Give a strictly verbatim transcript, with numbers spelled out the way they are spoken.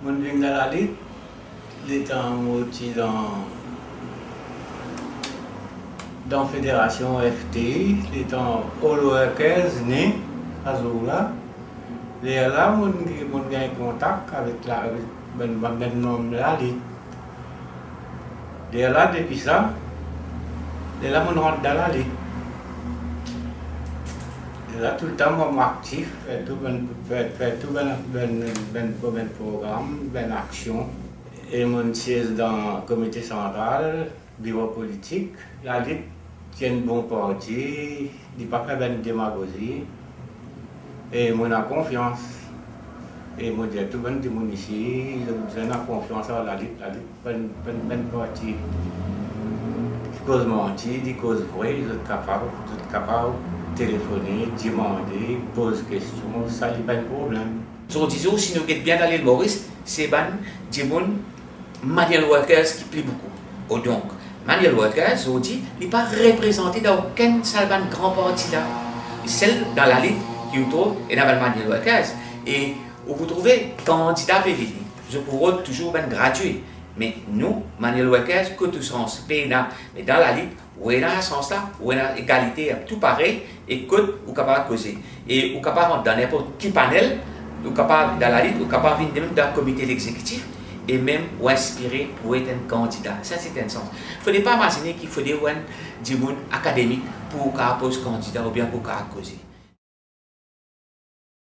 Mo'nn vinn dan lalit letan mo ti dan, dan federasion F T I, letan All Workers ne, sa zour la. Lerla mo'nn, mo'nn gagn kontak avek la, avek bann, bann, bann manm lalit. Lerla, depi sa, lerla mo'nn rant dan lalit. Lerla toultan mo, mo aktif, fer tou bann, fer, fer tou bann, bann, bann, bann program, bann aksion. E mo'nn siez dan komite santral, biro politik. Lalit ti enn bon parti, li pa fer bann demagozi. E mo ena konfians. E mo dir tou bann dimoun isi, zot bizin ena konfians ar lalit, lalit pa enn, pa enn, pa enn parti ki koz manti, li koz vre, zot kapav, zot kapav telefone, demande, poz kestion, sa li pa enn problem. Zordi zour, si nou get bien dan Lil Moris, se bann dimoun manual workers ki pli boukou. Odonk, manual workers, zordi, li pa reprezante dan okenn sa bann gran parti la. Sel dan lalit ki ou trouv ena bann manual workers. E ou pou trouve kandida pe vini. Zot pou rod touzour bann gradie. Me nou, manual workers, kot ou sans pena, me dan lalit, ou ena sans la, ou ena egalite, tou parey, e kot ou kapav koze. E ou kapav rant dan ninport ki panel, ou kapav dan lalit, ou kapav vinn mem dan komite lexekitif, e mem ou inspire pou et enn kandida. Sa se enn sans. Fode pa imazine ki fode ou enn dimoun akademik pou ou kapav poz kandida oubien pou ou kapav koze.